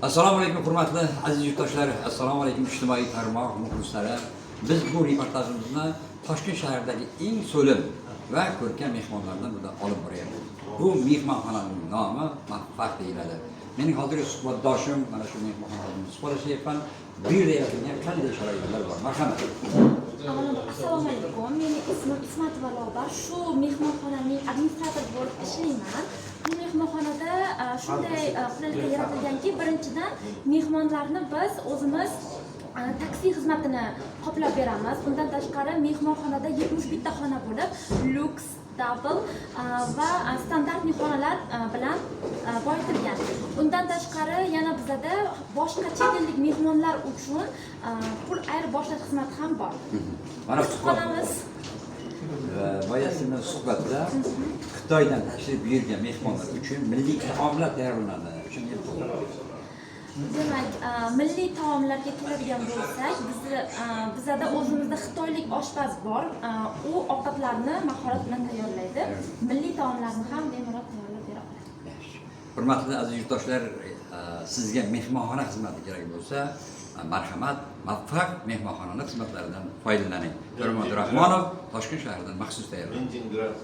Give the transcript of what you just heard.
Assalomu alaykum, hurmatli aziz yurtdoshlar, assalomu alaykum, ijtimoiy tarmoq muxlislari. Biz bu reportajimizni Toshkent shahridagi eng so'lim va ko'rkam mehmonlardan birida olib boryapmiz. Bu mehmonxonaning nomi Muvaffaq deyiladi. Mening hozirgi suhbatdoshim, mana shu mehmonxonada suhbatlashyapman. Bu yerda yaratilgan qanday sharoitlar bor? Marhamat. Avvalambor, assalomu alaykum. Meni ismim Ismatova Lobar. Shu mehmonxonaning administratori bo'lib ishlayman. Bu mehmonxonada shunday qulayliklar yaratilganki, birinchidan, mehmonlarni biz o'zimiz taksi xizmatini qoplab beramiz. Undan tashqari, mehmonxonada 71 ta xona bo'lib, lyuks, double va стандартный xonalar bilan boyitilgan. Undan tashqari, yana bizada boshqa chet ellik mehmonlar uchun pul ayirboshlash xizmati ham bor. Mana Kutubxonamiz. Boya siz bilan suhbatda Xitoydan tashrif buyurgan mehmonlar uchun milliy taomlar tayyorlanadi. Shunga Demak, milliy taomlarga keladigan bo'lsak, bizni bizada o'zimizda xitoylik oshpaz bor. U ovqatlarni mahorat bilan tayyorlaydi. Milliy taomlarni ham bemalol tayyorlab bera oladi. Yaxshi. Hurmatli aziz yurtdoshlar, sizga mehmonxona xizmati kerak bo'lsa, marhamat, Muvaffaq mehmonxonani xizmatlaridan foydalaning. To'rmod Rahmonov, Toshkent shahridan maxsus tayyorlandi. Ленинград.